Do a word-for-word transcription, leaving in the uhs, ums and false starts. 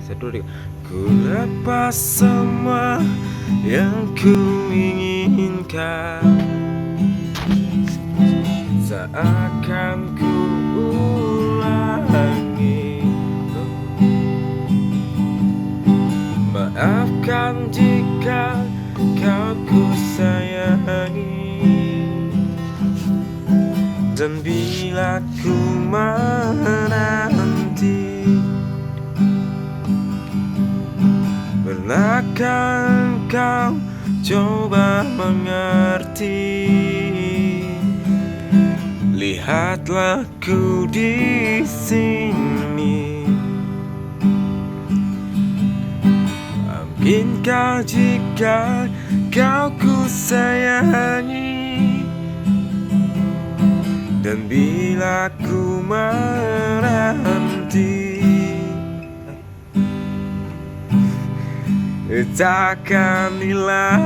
Satu, dua. Ku lepas semua yang ku inginkan, seakan ku ulangi. Maafkan jika kau ku sayangi, dan bila ku menanti, pernahkah engkau coba mengerti? Lihatlah ku di sini. Mungkinkah jika kau ku sayangi, dan bila ku menanti, takkan hilang.